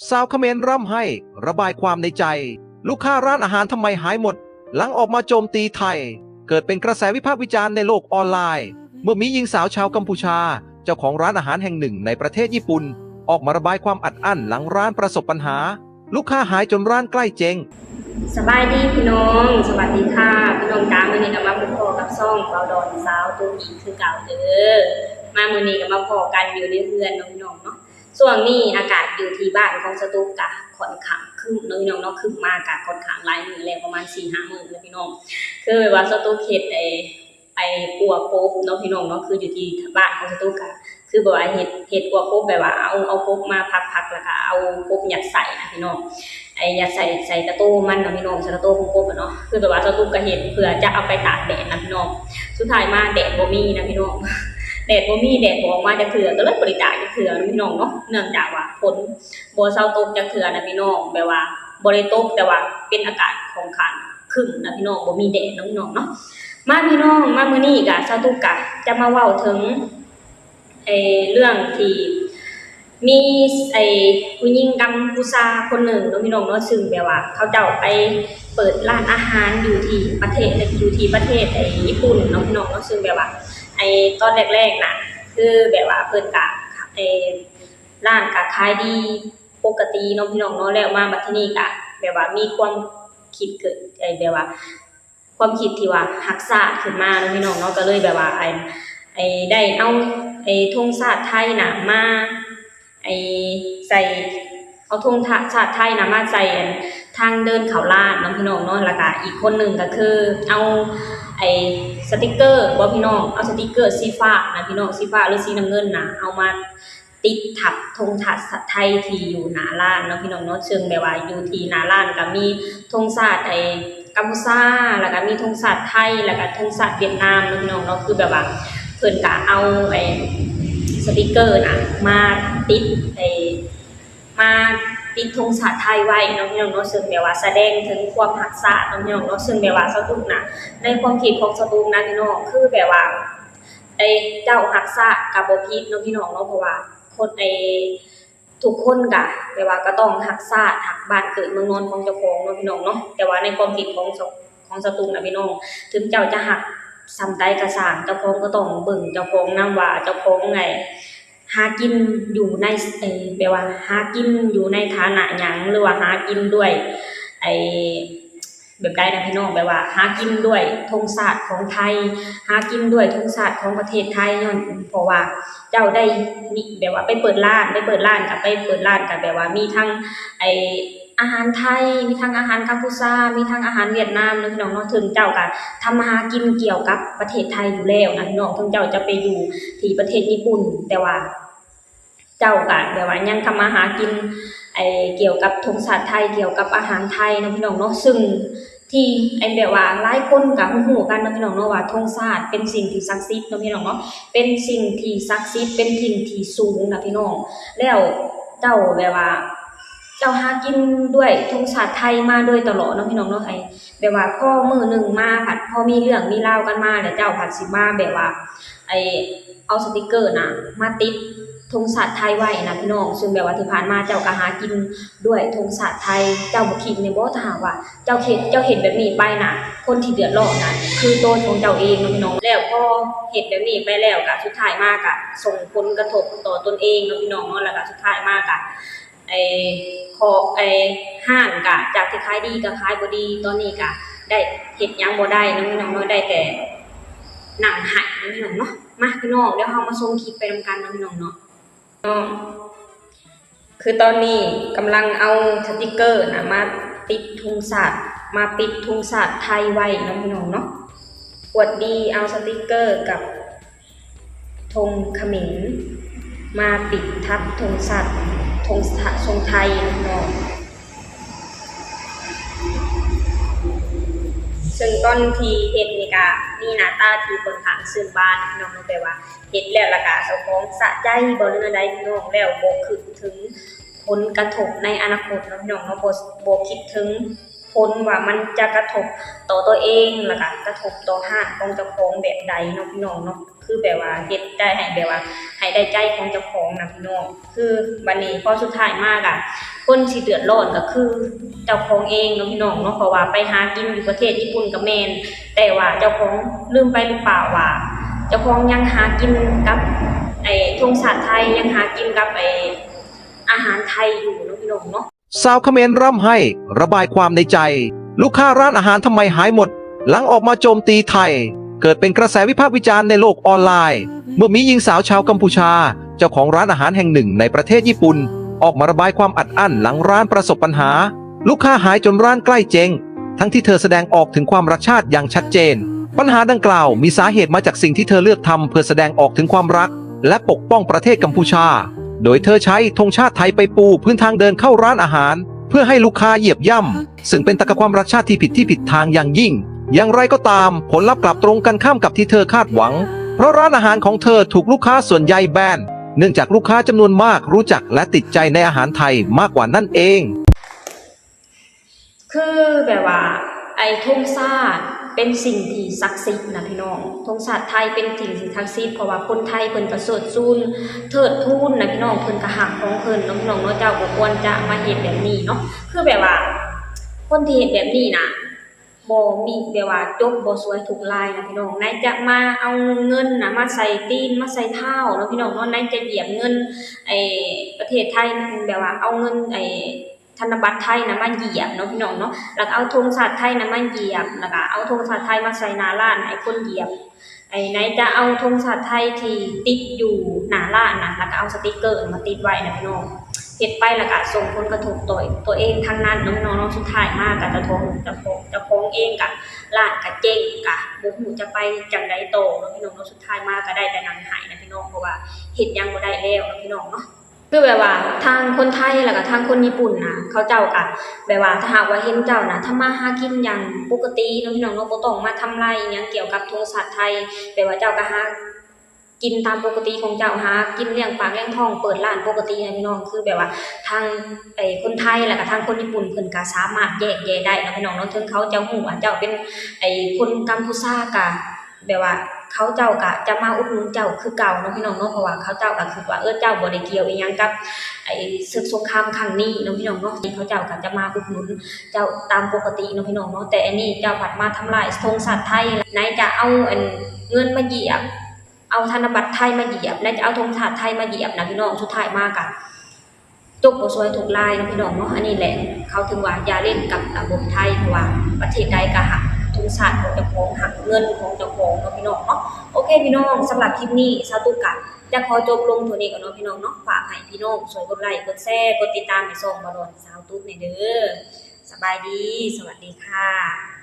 ຊາວຂະເໝນຮ່ຳໄຫ້ ລະບາຍຄວາມໃນໃຈ. ລູກຄ້າຮ້ານອາຫານທຳໄມຫາຍໝົດ ຫຼັງອອກມາໂຈມຕີໄທ. ເກີດເປັນກະແສວິພາກວິຈານໃນໂລກອອນລາຍ ເມື່ອມີຍິງສາວຊາວກຳພູຊາ ເຈົ້າຂອງຮ້ານອາຫານແຫ່ງໜຶ່ງໃນປະເທດຍີ່ປຸ່ນ ອອກມາລະບາຍຄວາມອັດອັ້ນຫຼັງຮ້ານປະສົບບັນຫາ ລູກຄ້າຫາຍຈົນຮ້ານໃກ້ເຈັງ. ສະບາຍດີພີ່ນ້ອງ, ສະຫວັດດີຄ່ະພີ່ນ້ອງຈ້າ. ມື້ນີ້ກໍມາພົບພໍ້ກັບຊ່ອງເບົາດອນຊາວຕຸກອີກຄືເກົ່າເດີ. ມາມື້ນີ້ກໍມາພໍ້ກັນຢູ່ໃນເຮືອນເນາະພີ່ນ້ອງເນາະ. ຊ່ວງນີ້ອາກາດຢູ່ທີ່ບ້ານຂອງສະຕຸກກະຂ້ອນຂ້າງຄຶ້ມເນາະພີ່ນ້ອງເນາະ, ຄຶ້ມມາກະຂ້ອນຂ້າງຫຼາຍມື້ແລ້ວ ປະມານສີ່ຫ້າມື້ແລ້ວພີ່ນ້ອງ. ຄືແບບວ່າສະຕຸກເຮັດໄອ້ ໄອ້ອົ່ວກົບເນາະພີ່ນ້ອງເນາະ, ຄືຢູ່ທີ່ບ້ານຂອງສະຕຸກກະ ຄືແບບວ່າເຮັດ ເຮັດອົ່ວກົບ ແບບວ່າເອົາ ເອົາກົບມາພັກໆ ແລ້ວກະເອົາກົບຍັດໃສ່ນະພີ່ນ້ອງ, ໄອ້ ຍັດໃສ່ ໃສ່ຕະໂຕມັນເນາະພີ່ນ້ອງ, ໃສ່ຕະໂຕຂອງກົບນະເນາະ. ຄືແບບວ່າສະຕຸກກະເຮັດເພື່ອຈະເອົາໄປຕາກແດດນະພີ່ນ້ອງ, ສຸດທ້າຍມາແດດບໍ່ມີນະພີ່ນ້ອງ, ແດດບໍ່ມີ ແດດບໍ່ອອກມາຈັກເທື່ອ ກໍເລີຍບໍ່ໄດ້ຕາກຈັກເທື່ອນະພີ່ນ້ອງເນາະ, ເນື່ອງຈາກວ່າຝົນບໍ່ເຊົາຕົກຈັກເທື່ອນະພີ່ນ້ອງ, ແບບວ່າບໍ່ໄດ້ຕົກ ແຕ່ວ່າເປັນອາກາດຂ້ອນຂ້າງຄຶ້ມນະພີ່ນ້ອງ, ບໍ່ມີແດດນະພີ່ນ້ອງເນາະ. ມາພີ່ນ້ອງ ມາມື້ນີ້ກະສາວຕຸກກະຈະມາເວົ້າເຖິງ ໄອ້ເລື່ອງທີ່ມີ ໄອ້ຜູ້ຍິງກຳພູຊາຄົນໜຶ່ງເນາະພີ່ນ້ອງເນາະ, ຊຶ່ງແບບວ່າເຂົາເຈົ້າໄປເປີດຮ້ານອາຫານຢູ່ທີ່ປະເທດ ຢູ່ທີ່ປະເທດໄອ້ຍີ່ປຸ່ນເນາະພີ່ນ້ອງເນາະ, ຊຶ່ງແບບວ່າໄອ້ຕອນແລກໆນະ ຄືແບບວ່າເພິ່ນກະ ໄອ້ຮ້ານກະຂາຍດີປົກກະຕິເນາະພີ່ນ້ອງເນາະ, ແລ້ວມາບັດທີນີ້ກະແບບວ່າມີຄວາມຄິດເກີດ ໄອ້ແບບວ່າ ຄວາມຄິດທີ່ວ່າຮັກຊາດຂຶ້ນມາເນາະພີ່ນ້ອງເນາະ, ກໍເລີຍແບບວ່າ ໄອ້ ໄອ້ໄດ້ເອົາ ໄອ້ ທຸງຊາດໄທນະມາ ໄອ້ ໃສ່ ເອົາທຸງຊາດໄທນະມາໃສ່ ອັນ ທາງເດີນເຂົ້າຮ້ານເນາະພີ່ນ້ອງເນາະ. ແລ້ວກະອີກຄົນໜຶ່ງກໍຄືເອົາ ໄອ້ ສະຕິກເກີບໍພີ່ນ້ອງ, ເອົາສະຕິກເກີສີຟ້ານະພີ່ນ້ອງ, ສີຟ້າ ຫຼື ສີນ້ຳເງິນນະ ເອົາມາ ຕິດທັບທຸງຊາດໄທທີ່ຢູ່ໜ້າຮ້ານເນາະພີ່ນ້ອງເນາະ, ເຊິ່ງແບບວ່າຢູ່ທີ່ໜ້າຮ້ານກໍມີທຸງຊາດໄອ້ກຳພູຊາ ແລ້ວກໍມີທຸງຊາດໄທ ແລ້ວກໍທຸງຊາດຫວຽດນາມເນາະພີ່ນ້ອງເນາະ. ຄືແບບວ່າເພິ່ນກໍເອົາໄອ້ສະຕິກເກີນະມາຕິດ ໄອ້ ມາຕິດທຸງຊາດໄທໄວ້ເນາະພີ່ນ້ອງເນາະ, ເຊິ່ງແບບວ່າສະແດງເຖິງຄວາມຮັກຊາດເນາະພີ່ນ້ອງເນາະ, ເຊິ່ງແບບວ່າສະຕຸກນະ ໃນຄວາມຄິດຂອງສະຕຸກນະພີ່ນ້ອງ ຄືແບບວ່າ ໄອ້ເຈົ້າຮັກຊາດກໍບໍ່ຜິດເນາະພີ່ນ້ອງເນາະ, ເພາະວ່າຄົນ ໄອ້ ທຸກຄົນກໍແບບວ່າກໍຕ້ອງຮັກຊາດ ຮັກບ້ານເກີດເມືອງນອນຂອງເຈົ້າຂອງເນາະພີ່ນ້ອງເນາະ. ແຕ່ວ່າໃນຄວາມຄິດຂອງ ຂອງສະຕຸກນະພີ່ນ້ອງ ເຖິງເຈົ້າຈະຮັກສ່ຳໃດກໍຊ່າງ ເຈົ້າຂອງກໍຕ້ອງເບິ່ງເຈົ້າຂອງນຳວ່າເຈົ້າຂອງ ໄອ້ ຫາກິນຢູ່ໃນ ໄອ້ ແບບວ່າຫາກິນຢູ່ໃນຖານະຫຍັງ ຫຼືວ່າຫາກິນດ້ວຍ ໄອ້ ແບບໃດນະພີ່ນ້ອງ, ແບບວ່າຫາກິນດ້ວຍທຸງຊາດຂອງໄທ ຫາກິນດ້ວຍທຸງຊາດຂອງປະເທດໄທ ຍ້ອນເພາະວ່າເຈົ້າໄດ້ມີ ແບບວ່າໄປເປີດຮ້ານ ໄປເປີດຮ້ານ ກໍໄປເປີດຮ້ານ ກໍແບບວ່າມີທັງ ໄອ້ ອາຫານໄທ ມີທັງອາຫານກຳພູຊາ ມີທັງອາຫານຫວຽດນາມເນາະພີ່ນ້ອງເນາະ. ເຖິງເຈົ້າກໍທຳມາຫາກິນກ່ຽວກັບປະເທດໄທຢູ່ແລ້ວນະພີ່ນ້ອງ, ເຖິງເຈົ້າຈະໄປຢູ່ທີ່ປະເທດຍີ່ປຸ່ນ ແຕ່ວ່າ ເຈົ້າກະແບບວ່າຍັງທຳມາຫາກິນ ໄອ້ ກ່ຽວກັບທຸງຊາດໄທ ກ່ຽວກັບອາຫານໄທເນາະພີ່ນ້ອງເນາະ. ຊຶ່ງທີ່ ໄອ້ ແບບວ່າຫຼາຍຄົນກະຮູ້ໆກັນເນາະພີ່ນ້ອງເນາະ ວ່າທຸງຊາດເປັນສິ່ງທີ່ສັກສິດເນາະພີ່ນ້ອງເນາະ, ເປັນສິ່ງທີ່ສັກສິດ ເປັນສິ່ງທີ່ສູງນະພີ່ນ້ອງ. ແລ້ວເຈົ້າແບບວ່າ ເຈົ້າຫາກິນດ້ວຍທຸງຊາດໄທມາໂດຍຕະຫຼອດເນາະພີ່ນ້ອງເນາະ. ໄອ້ ແບບວ່າພໍມື້ໜຶ່ງມາ ພັດພໍມີເລື່ອງມີລາວກັນມາ ແລ້ວເຈົ້າພັດຊິມາແບບວ່າ ໄອ້ ເອົາສະຕິກເກີນະມາຕິດທຸງຊາດໄທໄວ້ນະພີ່ນ້ອງ, ຊຶ່ງແບບວ່າທີ່ຜ່ານມາເຈົ້າກໍຫາກິນດ້ວຍທຸງຊາດໄທ. ເຈົ້າບໍ່ຄິດແມ່ນບໍ່ ຖ້າຫາກວ່າເຈົ້າເຮັດ ເຈົ້າເຮັດແບບນີ້ໄປນະ ຄົນທີ່ເດືອດຮ້ອນນະຄືໂຕຂອງເຈົ້າເອງເນາະພີ່ນ້ອງ. ແລ້ວພໍເຮັດແບບນີ້ໄປແລ້ວ ກະສຸດທ້າຍມາກະສົ່ງຜົນກະທົບຕໍ່ຕົນເອງເນາະພີ່ນ້ອງເນາະ, ແລ້ວກະສຸດທ້າຍມາກະ ໄອ້ ຂໍ ໄອ້ ຮ້ານກະຈາກທີ່ຂາຍດີກະຂາຍບໍ່ດີ, ຕອນນີ້ກະໄດ້ເຮັດຫຍັງບໍ່ໄດ້ເນາະພີ່ນ້ອງເນາະ, ໄດ້ແຕ່ນັ່ງໄຫ້ເນາະພີ່ນ້ອງເນາະ. ມາພີ່ນ້ອງ ດຽວເຮົາມາຊົມຄລິບໄປນຳກັນເນາະພີ່ນ້ອງເນາະ. ເນາະ ຄືຕອນນີ້ກຳລັງເອົາສະຕິກເກີນະມາຕິດທຸງຊາດ ມາປິດທຸງຊາດໄທໄວ້ເນາະພີ່ນ້ອງເນາະ. ອວດດີເອົາສະຕິກເກີກັບ ທົງຂະເໝນມາປິດທັບທຸງຊາດ ທຸງຊາດ ທຸງໄທເນາະ. ເຊິ່ງຕອນທີ່ເຮັດນີ້ກະມີໜ້າຕາທີ່ຂ້ອນຂ້າງຊື່ນບານເນາະ, ແບບວ່າເຮັດແລ້ວ ແລ້ວກະເຈົ້າຂອງສະໃຈບໍ່ ຫຼືແນວໃດພີ່ນ້ອງ, ແລ້ວບໍ່ຄິດເຖິງຜົນກະທົບໃນອະນາຄົດເນາະພີ່ນ້ອງເນາະ, ບໍ່ ບໍ່ຄິດເຖິງ ຜົນວ່າມັນຈະກະທົບ ຕໍ່ຕົວເອງ ແລ້ວກະກະທົບຕໍ່ຮ້ານຂອງເຈົ້າຂອງແບບໃດເນາະພີ່ນ້ອງເນາະ ຄືແບບວ່າເຮັດໃຈໃຫ້ແບບວ່າໃຫ້ໄດ້ໃຈຂອງເຈົ້າຂອງນະພີ່ນ້ອງ. ຄືບັດນີ້ພໍສຸດທ້າຍມາກະຄົນຊິເດືອດຮ້ອນກະຄືເຈົ້າຂອງເອງເນາະພີ່ນ້ອງເນາະ ເພາະວ່າໄປຫາກິນຢູ່ປະເທດຍີ່ປຸ່ນກະແມ່ນ ແຕ່ວ່າເຈົ້າຂອງລືມໄປຫຼືເປົ່າວ່າ ເຈົ້າຂອງຍັງຫາກິນກັບໄອ້ ທຸງຊາດໄທ ຍັງຫາກິນກັບໄອ້ ອາຫານໄທຢູ່ເນາະພີ່ນ້ອງເນາະ. ຊາວຂະເໝນຮ່ຳໄຫ້ ລະບາຍຄວາມໃນໃຈ ລູກຄ້າຮ້ານອາຫານທຳໄມຫາຍໝົດ ຫຼັງອອກມາໂຈມຕີໄທ ເກີດເປັນກະແສວິພາກວິຈານໃນໂລກອອນລາຍ ເມື່ອມີຍິງສາວຊາວກຳພູຊາ ເຈົ້າຂອງຮ້ານອາຫານແຫ່ງໜຶ່ງໃນປະເທດຍີ່ປຸ່ນ ອອກມາລະບາຍຄວາມອັດອັ້ນຫຼັງຮ້ານປະສົບບັນຫາ ລູກຄ້າຫາຍຈົນຮ້ານໃກ້ເຈັງ ທັງທີ່ເທີສະແດງອອກເຖິງຄວາມລັກຊາດຢ່າງຊັດເຈນ. ບັນຫາດັ່ງກ່າວມີສາເຫດມາຈາກສິ່ງທີ່ເທີເລືອກທຳເພື່ອສະແດງອອກເຖິງຄວາມລັກ ແລະ ປົກປ້ອງປະເທດກຳພູຊາ ໂດຍເທີໃຊ້ທຸງຊາດໄທໄປປູພື້ນທາງເດີນເຂົ້າຮ້ານອາຫານ ເພື່ອໃຫ້ລູກຄ້າຢຽບຢ່ຳ ຊຶ່ງເປັນຕາກັບຄວາມລັກຊາດທີ່ຜິດທີ່ຜິດທາງຢ່າງຍິ່ງ. ຢ່າງໃດກໍຕາມ, ຜົນລັບກັບຕົງກັນຂ້າມກັບທີ່ເທີຄາດຫວັງ ເພາະຮ້ານອາຫານຂອງເທີຖືກລູກຄ້າສ່ວນໃຫຍ່ແບນ ເນື່ອງຈາກລູກຄ້າຈຳນວນມາກຮູ້ຈັກ ແລະ ຕິດໃຈໃນອາຫານໄທມາກກວ່ານັ້ນເອງ. ຄືແບບວ່າ ໄອ້ ທຸງຊາດເປັນສິ່ງທີ່ສັກສິດນະພີ່ນ້ອງ, ທຸງຊາດໄທເປັນສິ່ງທີ່ສັກສິດ ເພາະວ່າຄົນໄທເພິ່ນກະເຊີດຊູນເທີດທູນນະພີ່ນ້ອງ, ເພິ່ນກະຮັກຂອງເພິ່ນເນາະພີ່ນ້ອງເນາະ. ເຈົ້າບໍ່ຄວນຈະມາເຮັດແບບນີ້ເນາະ, ຄືແບບວ່າ ຄົນທີ່ເຮັດແບບນີ້ນະ ບໍ່ມີແບບວ່າຈົບບໍ່ສວຍທຸກລາຍນະພີ່ນ້ອງ, ໃນຈະມາເອົາເງິນນະມາໃສ່ຕີນມາໃສ່ເທົ້າເນາະພີ່ນ້ອງເນາະ, ໃນຈະຢຽບເງິນໄອ້ປະເທດໄທ ແບບວ່າເອົາເງິນໄອ້ ທະນະບັດໄທນະມາຢຽບເນາະພີ່ນ້ອງເນາະ, ແລ້ວກະເອົາທຸງຊາດໄທນະມາຢຽບ, ແລ້ວກະເອົາທຸງຊາດໄທມາໃສ່ໜ້າຮ້ານໃຫ້ຄົນຢຽບ, ໄອ້ໃນຈະເອົາທຸງຊາດໄທທີ່ຕິດຢູ່ໜ້າຮ້ານນະ ແລ້ວກະເອົາສະຕິກເກີມາຕິດໄວ້ນະພີ່ນ້ອງ. ເຮັດໄປແລ້ວກະສົ່ງຜົນກະທົບຕໍ່ຕົວເອງທັງນັ້ນເນາະພີ່ນ້ອງເນາະ, ສຸດທ້າຍມາກະເຈົ້າຂອງ ເຈົ້າຂອງ ເຈົ້າຂອງເອງກະ ຮ້ານກະເຈັງ ກະບໍ່ຮູ້ຈະໄປຈັ່ງໃດຕໍ່ເນາະພີ່ນ້ອງເນາະ, ສຸດທ້າຍມາກະໄດ້ແຕ່ນັ່ງໄຫ້ນະພີ່ນ້ອງ, ເພາະວ່າເຮັດຫຍັງບໍ່ໄດ້ແລ້ວເນາະພີ່ນ້ອງເນາະ. ຄືແບບວ່າທາງຄົນໄທ ແລ້ວກະທາງຄົນຍີ່ປຸ່ນນະ ເຂົາເຈົ້າກະແບບວ່າ ຖ້າຫາກວ່າເຫັນເຈົ້ານະທຳມາຫາກິນຢ່າງປົກກະຕິເນາະພີ່ນ້ອງເນາະ, ບໍ່ຕ້ອງມາທຳລາຍອີ່ຫຍັງກ່ຽວກັບທຸງຊາດໄທ, ແບບວ່າເຈົ້າກະຫາກິນຕາມປົກກະຕິຂອງເຈົ້າ, ຫາກິນລ້ຽງປາກລ້ຽງທ້ອງ, ເປີດຮ້ານປົກກະຕິນະພີ່ນ້ອງ. ຄືແບບວ່າທາງ ໄອ້ ຄົນໄທ ແລ້ວກະທາງຄົນຍີ່ປຸ່ນເພິ່ນກະສາມາດແຍກແຍະໄດ້ເນາະພີ່ນ້ອງເນາະ, ເຖິງເຂົາຈະຮູ້ວ່າເຈົ້າເປັນ ໄອ້ ຄົນກຳພູຊາ ກະ ແບບວ່າເຂົາເຈົ້າກະຈະມາອຸດໜູນເຈົ້າຄືເກົ່າເນາະພີ່ນ້ອງເນາະ, ເພາະວ່າເຂົາເຈົ້າກະຄິດວ່າ ເອີ ເຈົ້າບໍ່ໄດ້ກ່ຽວອີ່ຫຍັງກັບໄອ້ເສິກສົງຄາມຄັ້ງນີ້ເນາະພີ່ນ້ອງເນາະ, ເຂົາເຈົ້າກະຈະມາອຸດໜູນເຈົ້າຕາມປົກກະຕິເນາະພີ່ນ້ອງເນາະ. ແຕ່ອັນນີ້ເຈົ້າພັດມາທຳລາຍທຸງຊາດໄທ, ໃນຈະເອົາອັນເງິນມາຢຽບ ເອົາທະນະບັດໄທມາຢຽບ ໃນຈະເອົາທຸງຊາດໄທມາຢຽບນະພີ່ນ້ອງ, ສຸດທ້າຍມາກະ ຈົບບໍ່ສວຍທຸກລາຍເນາະພີ່ນ້ອງເນາະ. ອັນນີ້ແຫຼະ ເຂົາເຖິງວ່າຢ່າຫຼິ້ນກັບລະບົບໄທ, ເພາະວ່າປະເທດໃດກະຮັກທຸງຊາດຂອງເຈົ້າຂອງ, ຮັກເງິນຂອງເຈົ້າຂອງເນາະພີ່ນ້ອງເນາະ. ໂອເຄພີ່ນ້ອງ, ສຳລັບຄລິບນີ້ ສາວຕຸກກະຈະຂໍຈົບລົງເທົ່ານີ້ກ່ອນເນາະພີ່ນ້ອງເນາະ. ຝາກໃຫ້ພີ່ນ້ອງຊ່ວຍກົດໄລ້ ກົດແຊ ກົດຕິດຕາມໃຫ້ຊ່ອງບ່າວດອນສາວຕຸກແດ່ເດີ. ສະບາຍດີ, ສະຫວັດດີຄ່ະ.